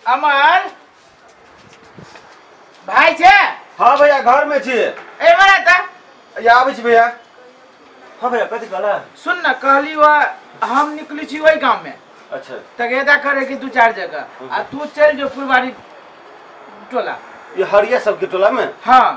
अमर भाई छे? हाँ भैया घर में छी। ए मरा ता या आबै छी भैया। हाँ भैया कथि कहला? सुन ना कहली वा हम निकली छी वही गांव में। अच्छा तगेदा करे की 2-4 जगह आ तू चल जो पुरवारी टोला, ये हरिया सब के टोला में। हाँ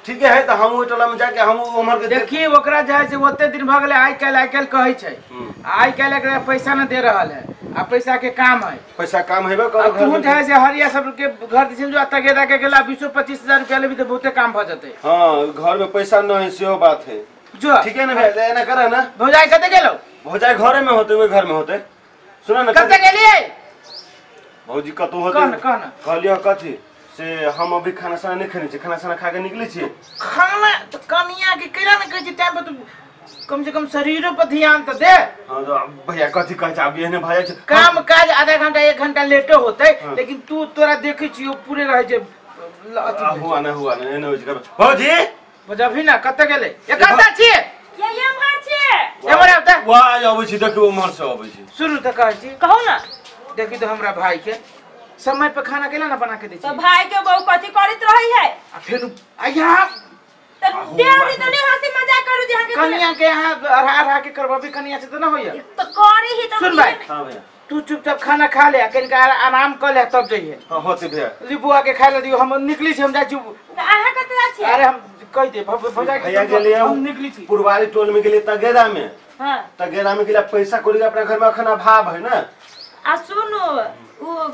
ठीक है तो हम ओइ टोला में जाके हम उमर के देखी ओकरा जाय से ओते दिन भ गेलै। आइ काल्हि आइ काल्हि कहै छै, आइ काल्हि एकरा पैसा न दे रहल है आ पैसा के काम है, पैसा काम हेबे कर। तू जाय से हरिया सब के घर दिसन जो तगेदा के गेला 20-25 हजार रुपया लेबी त बहुते काम भ जतै। हां घर में पैसा न है सेहो बात है। जो ठीक है ना भैया एना करे ना। भौजाई कते गेलो? भौजाई घरे में होते, ओइ घर में होते। सुना ना कते गेलियै भौजी? कतो होते कह ना कहलियो कथि से हम अभी खाना साना नहीं खेने छी, खाना साना खा के निकले छी। खाना तो कनिया के केना न कहै छी टाइम पर, तू कम से कम शरीरो पर ध्यान तो दे। हां तो भैया कथि कहै छै अब एहने भैया छै काम काज आधा घंटा 1 घंटा लेटो होते। हाँ। लेकिन तू तोरा देखै छी ओ पूरे रहै छै अथि हुआ ना हुआ ना एने होइ छै। भौजी बुझबही ना कते गेलै? एकटा छी ये एम्हर छी एम्हर आब त वाह अबै छी देखियौ उम्हर से अबै छी। शुरू त कहै छी कहू ना। देखी तो हमरा भाई के समय पर खाना केला ना बना के दे छी। तो भाई के बहु कथि करैत रही है आ फेर आया त देवरी तो नहीं हंसी मजाक करू जे अहाँ के कनिया के यहां अरहा अरहा के करबी कनिया से त ना होइया तो करी ही। तो सुन भाई। हां भैया तू चुपचाप खाना खा ले, कनिका आराम कर ले तब जइहे। हां होते भैया लिबुआ के खाय ले दियो, हम निकली छी, हम जाइ छी। अहाँ कत जाइ छी? अरे हम कह दे भौजाई भैया गेलिए हम निकली छी पुरवारी टोल में गेलिए तगेदा में। हां तगेदा में गेला पैसा कौड़ी के अपना घर में अखन अभाव है ना। आ सुनु उ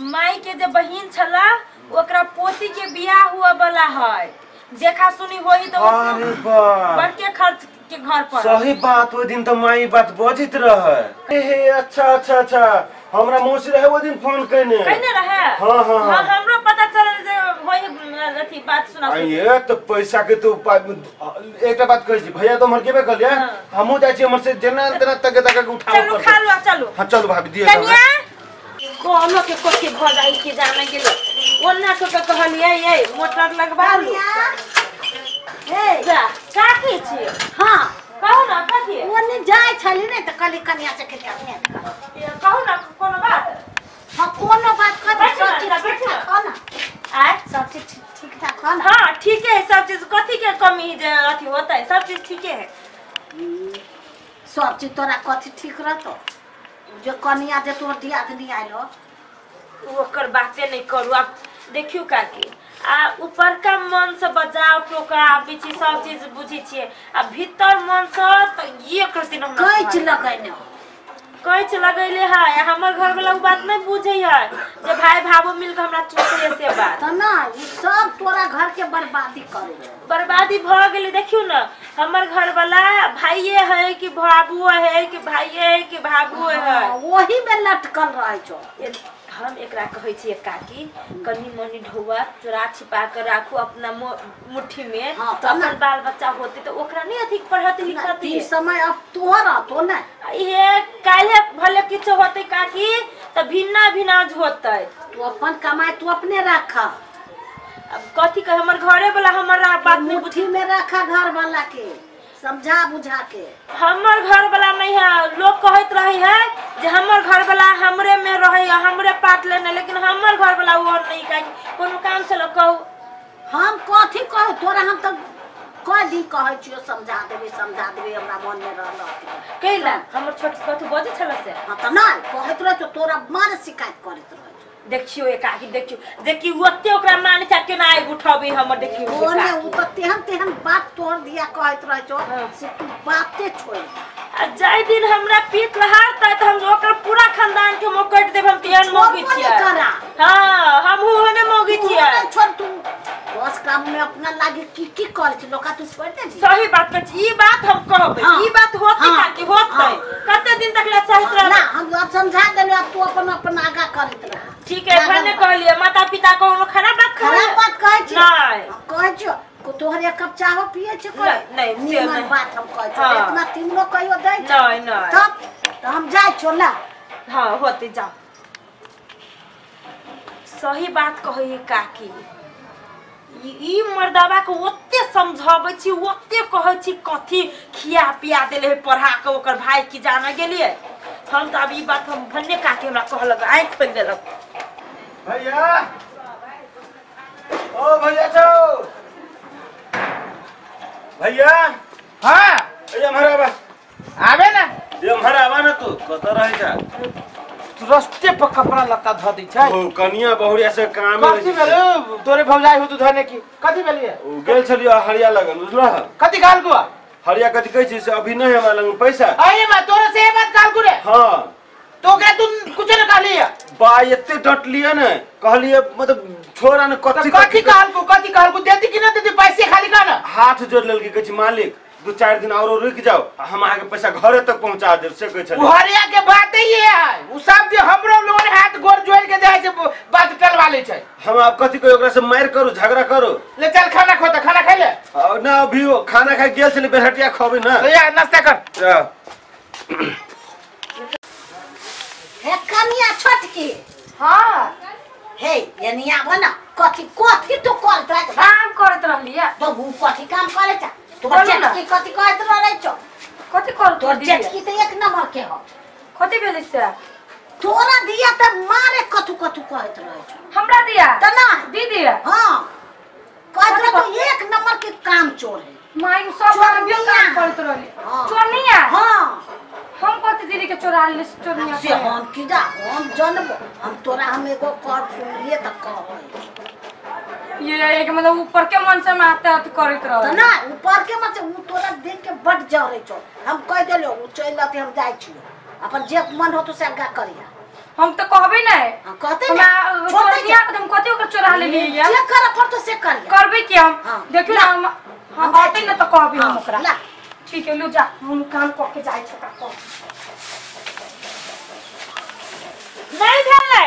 माई के जे बहिन छला ओकरा पोती के बियाह हुआ वाला है, देखा सुनी होई तो अरे बा बड़के खर्च के घर पर। सही बात ओइ दिन तो माई बात बजित रहे। हे अच्छा अच्छा अच्छा हमरा मौसी रहे ओइ दिन फोन कइने कइने रहे। हां हां हां हमरो पता चलल जे होई अथी बात सुना। ये तो पैसा के तो एकटा बात कहै छी भैया तो हमर केबे कहलिए हमहु जाइ छी हमर से जेना तेना तक तक उठाओ। चलू खा लो चलू। हां चलू भाभी दिए कनिया कोनो के कथि भ जाइ के जाने गेलो ओन्ना के कहलिए ये मोटर लगवा लो। हे जा काकी छी? हां कहू ना कथि ओने जाय छली ने त कहली कनिया से के कहू ना कोनो बात। हां कोनो बात कथि सब चीज ठीक ठाक हो ना? आय सब चीज ठीक ठाक हो ना? हां ठीक है सब चीज, कथि के कमी जे अथि होता है सब चीज ठीक है। सब चीज तोरा कथि ठीक रहतो जे कनिया जे तोर दियादनी आइलो ओकर बाते नहीं करू। आप देखियो काकी आ ऊपर का मन से बजाव टोका आबी छी सब चीज बुझी छिए आ भीतर मन से तो ये करती न कैच लगैने कैच लगैले है। हमर घर वाला उ बात नहीं बुझे है जे भाई भाबो मिल के हमरा चूसे से बात त ना ई सब तोरा घर के बर्बादी करे छौ। बर्बादी भ गेलै। देखियो ना हमर घर वाला भाईये है कि भाबुओ है कि भाईये है कि भाबुओ है वही में लटकल रहे छौ। हम एकरा कहै छियै काकी कनी मनी ढौआ चोरा छिपा के राखू अपना मुट्ठी में। हाँ, तो अपन बाल बच्चा होते तो ओकरा नहीं अथी पढ़त लिखत ई समय अब तोहर रहतो ना। ये काल्हे भले किछो होते काकी त भिन्ना भिनाज होते। तू अपन कमाई तू अपने रख। अब कथी कह हमर घरे वाला हमरा बात नहीं मुट्ठी में रखा घर वाला के समझा बुझा के। हमर घर वाला नहीं है, लोग कहत रहे है जे हमर घर वाला हमरे में रहे हमरे पाट लेने, लेकिन हमर घर वाला वो नहीं काहे कोनो काम से लोग कहू। हम कथी कहू तोरा? हम तो कह दी कहै छियो समझा देबे समझा देबे हमरा मन में रहल कैला हमर छोट कथी बजै छल से। हां त नहीं कहैत रह तोरा मार शिकायत करैत रह। देखियो एकाकी देखियो देखी ओते ओकरा माने छै केना आगि उठाबे हमर। देखियो ओने उ त तेहन तेहन बात तोर दिया कहैत रह छौ से तू बाते छोड़। आ जाय दिन हमरा पीत लहारतै त हम ओकर पूरा खानदान के मोकट देब। हम तेहन मौगी छियै। हां हमहु ओहने मौगी छियै। छोड़ तू बस काम में अपना लागे की की कर छी लोका तू छोड़ दे। सही बात कहै छी, ई बात हम कहबै। ई बात होतै काकी होतै। कते दिन तक ले चाहैत रहबै ना हम अब समझा देलौ, अब तू अपन अपन आगा करैत रह। ठीक है भने कहलिए माता पिता कोनो खराब बात खराब बात कहै छी नहीं कहै छियो तोहर एक कप चाहो पिए छी कोई नहीं निमन बात हम कहै छी इतना तीनो कहियो दै नहीं नहीं तब त हम जाइ छो ला। हां होते जाओ। सही बात कहै काकी ई मर्दाबा के ओते समझाबै छी ओते कहै छी कथी खिया पिया देले है पढ़ा के ओकर भाई की जाना गेलिए। हम तो अब ई बात हम भन्ने काकी हमरा कहलक आँखि खोलि देलक। भैया ओ भैया छौ भैया। हां ए हमारा बा आबे ना ये हमारा आवा ना तू कत रहै छ तू रस्ते पर कपड़ा लत्ता ध दै छै। ओ कनिया बहुरिया से काम कथि भेल तोरे भौजाई हो तू धने की कथि भेलिए? ओ गेल छलियो हरिया लगन बुझलो। कथि गाल गुआ हरिया कथि कहै छी से अभी नहीं हमरा लग पैसा। अरे मा तोरे से बात गाल गुरे। हां तो ओकरा तू कुछ न कहलिए बा एते डटलिए ने कहलिए मतलब छोरा ने कथि कथि कहलको कथि कहलको देती कि न देती पैसे खाली का ना हाथ जोड़ लेलकी कहै छी मालिक 2-4 दिन औरो रुक जाओ हम अहाँ के पैसा घरे तक पहुंचा देब से कहै छलिए। हरिया के बात ही है उ सब जे हमरो लोगन हाथ गोर जोड़ के जाय छै बात टलवा ले छै। हम आप कथि कहि ओकरा से मार करू झगड़ा करू। ले चल खाना खो त खाना खाइ ले। ना अभी खाना खाइ गेल छली बेरहटिया खबै ना ले आ नाश्ता कर। हे कनिया छोटकी। हां हे यानी आब ना कथि कथि तो करत रह काम करत रहलिए तो उ कथि काम करे छ तोर जेठकी कथि कहत रहै छौ कथि कर तोर जेठकी त एक नंबर के हो। कथि भेलै से तोरा दिया त मारे कथु कथु कहत रहै छौ हमरा दिया त ना दीदी। हां कहत रह तो एक नंबर के काम चोर है माई सब काम काम करत रहली चोरनिया। हां हम कथि दीदी के चोरा ले चोरनिया से हम की जा हम जानबो हम तोरा हम एगो कर सुनलिए त कहै ये एक मतलब ऊपर के मन से माता करत रह त ना ऊपर के मन से उ तोरा देख के बड जरे छौ। हम कह देलियो उ चल लते हम जाय छी अपन जे मन हो तो से आगा करिया। हम त कहबे नै हां कहते नै चोरनिया के हम कथि ओकर चोरा ले लिया जे कर पर तो से करिया करबे की हम देखियो ना हम आते न त कहबे हम ओकरा। ठीक है लो जा हम काम क के जाय छी ओकरा। नहीं भेलै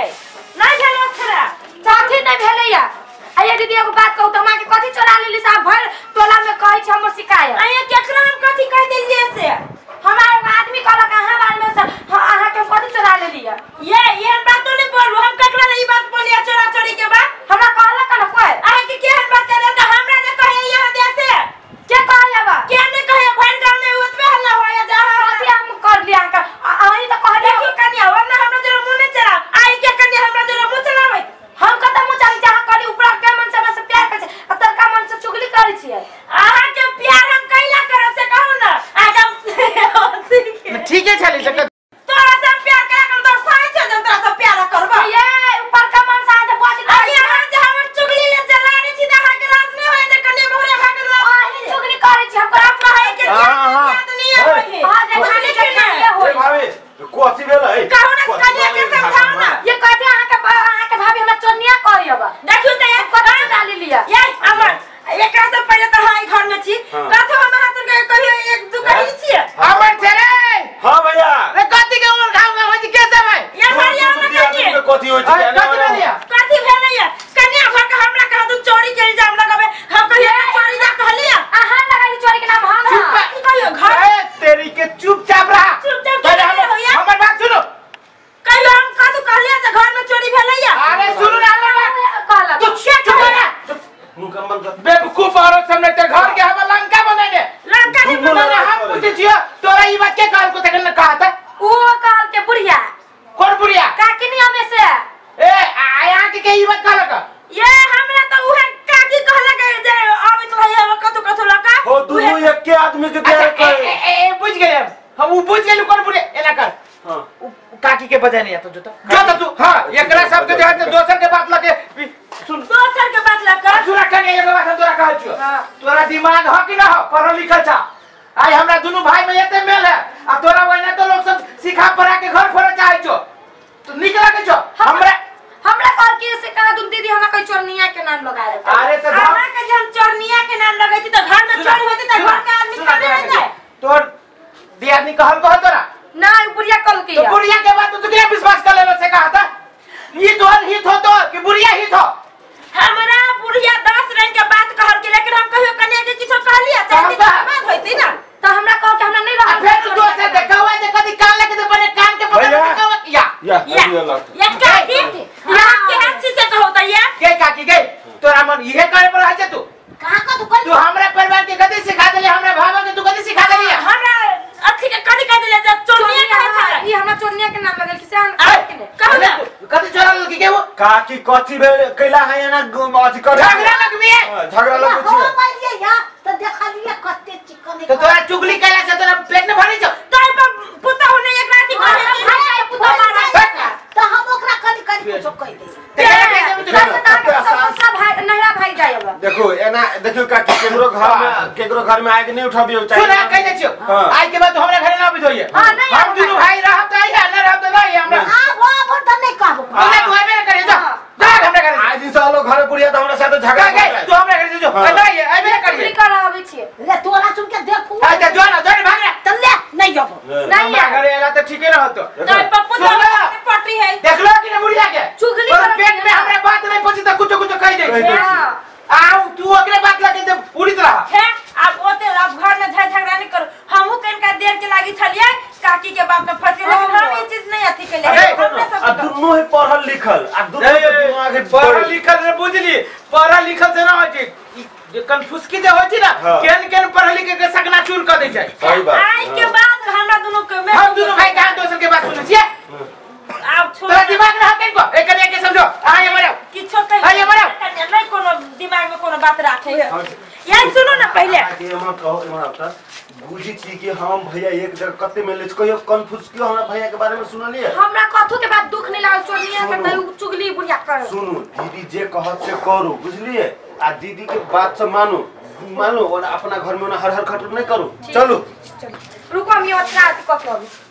नहीं भेलै ओकरा साथी नहीं भेलै या आया दीदी एगो बात कहू त हमरा के कथि चोरा लेली साहब भर टोला में कहै छै हमर शिकायत। आया केकरा हम कथि कह देलिए से हमरा एगो आदमी कहलक अहाँ बारे में से अहाँ के कथि चोरा लेली ये ये बात तो नहीं बोलू हम केकरा ले ई बात बोलिया चोरा चोरी के बात हमरा कहलक न कोई अहाँ के केहन बात करे त हमरा ने कहे यहाँ दे से के कहले बा के ने कहे भर गांव में ओतबे हल्ला होया जा कथि हम कर लिया अहाँ अहीं त कहले देखियो कनिया वरना हमरा जरा मुंह नहीं चला आई के कनिया हमरा जरा मुंह चलाबै हम कत मुंह चला छै अहाँ कहली ऊपर के मन से हमरा से प्यार करै छै आ तरका मन से चुगली करै छियै। अहाँ के प्यार हम कैला करब से कहू ना आज हम ठीक है छली से तोरा से प्यार करा कर तोर साई छ जब तोरा से प्यार करब ये ऊपर का मन से आज बात अरे अहाँ जे हमर चुगली ले चला रे छी त अहाँ के लाज नहीं होय जे कनिया बहुरिया भाग गेल अहीं चुगली करै छी हम बाप कहे के याद नहीं होय हां जे खाली के नहीं होय। भाभी कथि भेलै कहू ना कनिया के समझाओ ना ये कहते अहाँ के भाभी हमरा चोरनिया कहै अब देखियो त एक कथि चोरा लेलिया ये अमर एकरा से पहले त हां घर में छी कथो हम अहाँ के कहियो एक दू कही छी अमर छे रे। हां भैया रे कथि के उमर घाव में होय के सब है ये भैया ना कहिए कथि होय छै कथि भेलिया कथि भेलैया कनिया घर के हमरा कह दू चोरी के इल्जाम लगाबे हम कहियो चोरी जा कहलिया अहाँ लगाली चोरी के नाम हम की कहियो घर ए तेरी के चुपचाप रहा चुपचाप पहले हमर बात सुनो कहियो हम कथु कहलिया जे घर में चोरी भेलैया। अरे सुनो ना हमर बात कहलक तू चुप रह मुंह कम बंद कर बेवकूफ औरत सामने तेरे घर के हम लंका बनेने लंका नहीं बनेने हम पूछे छियो तोरा ई बात के कहल को तखन कहा था उ कहल के बुढ़िया। कौन बुढ़िया? काकी नहीं हमें से ए आया के ई बात कहलक ये हमरा त उहे काकी कहलक जे आबित रहिए कथु कथु लका हो दुनू एके आदमी के दे ए ए बुझ गए हम उ बुझ गेलु कौन बुढ़िया एना कर हां काकी के बजाय नहीं आता जोता जोता तू। हां एकरा सब के देह दोसर के बात लके सुन दोसर के बात लके सुन कने एगो बात हम तोरा कहै छियो तोरा दिमाग ह कि ना ह पढ़ल लिखल छा आई हमरा दुनू भाई में एते मेल है आ तोरा ओइना तो लोग सब सिखा पढ़ा के घर फोड़े चाहै छो तो निक लगे छो हमरा हमरा कहल के से कहा तुम दीदी हमरा कोई चोरनिया के नाम लगा दे। अरे त हमरा के जे हम चोरनिया के नाम लगै छी त घर में चोरी होती त घर के आदमी खाने नहीं जाए तोर दियादनी कहल कह तोरा ना उ बुढ़िया कहल के तो बुढ़िया के बात तू के विश्वास कर लेलो से कहा था ई तोहर हित हो तो कि बुढ़िया हित हो। हमरा बुढ़िया 10 रंग के बात कहल के लेकिन हम कहियो कन्या के किछो कहलिया चाहे बात होती ना त हमरा कह के हमरा नहीं रहल फेर दोसर देखा जे कदी कान लगे त बने कान के पकड़ के या या या काकी या के हंसी से कहू त या के काकी गई तोरा मन इहे करे पर रहै तू कहां को तू कर तू हमरा परिवार के कदी सिखा देली हमरा भावा के तू कदी सिखा देली हमरा अथी के कदी कह देले जे चोरनिया कहे छै ई हमरा चोरनिया के नाम लगल कि से कहू ना कदी चोरा लल के वो काकी कथी भेल कैला है एना अथी कर झगड़ा लगबी झगड़ा लगबै छी हम आइलियै या त देखलियै कते चिकन त तोरा चुगली कैला से तोरा पेट न भरै छौ तोय पर पुतहु ने एक राति करे भाई पुतहु मारा त हम ओकरा कनि कनि कुछो कहि दे भाई नहरा भाई जाएगा। देखो एना देखियो काकी केकरो घर में आग नहीं उठाबियो चाहे सुन कहि दै छियो आज के बाद हमरा घरे ना आबित होइए। हम दुनु भाई रहब त आइए न रहब त नहीं हमरा आबो आबो त नहीं कहबो तू तू आबे न करे जा जा हमरा घरे आज दिन से लोग घरे पुरिया त हमरा साथ झगड़ा कर तू हमरा घरे जो नहीं आबे न करिए कर आबै छियै ले तोरा सुन के देखू आ जा जो ना जो भाग रे त ले नहीं आबो नहीं हमरा घरे आला त ठीके रहत त पप्पू तो पटरी है देखलो कि न बुढ़िया के चुगली पर पेट में हमरा बात नहीं पहुंची त कुछ कुछ कहि दे आउ तू ओकरे बात लगे जब उड़ित रहा हे अब ओते अब घर में झगड़ा नहीं करो हमहु कनका देर के लागी छलिए काकी के बाप में फंस गेल लेकिन हम ई चीज नहीं अथी केले हमरा सब आ दुन्नू है पढ़ल लिखल आ दुन्नू के दिमाग है पढ़ल लिखल रे बुझली पढ़ल लिखल से ना होय छै जे कन्फ्यूज जे होय छै ना केन केन पढ़ल लिख के सकना चूर कर दै छै। सही बात आई के बाद हमरा दुन्नू के हम दुन्नू भाई कहां दोसर के बात सुनै छियै आब छोड़ तोरा दिमाग रह कनको एकर के समझो आगे बढ़ो किछो कहि आगे बढ़ो नहीं कोनो दिमाग में कोनो बात राखे यार सुनो ना पहले आगे हम कहो इमर त बुझी छी कि हम भैया एक जगह कते मिले कहियो कंफ्यूज क्यों हमरा भैया के बारे में सुनलिए हमरा कथो के बात दुख नहीं लागल चोरनिया के त चुगली बुढ़िया कर सुनू दीदी जे कहत से करू बुझलिए आ दीदी के बात से मानू मानू और अपना घर में ना हर हर खटर नहीं करू चलू रुको हम ये अथरा क के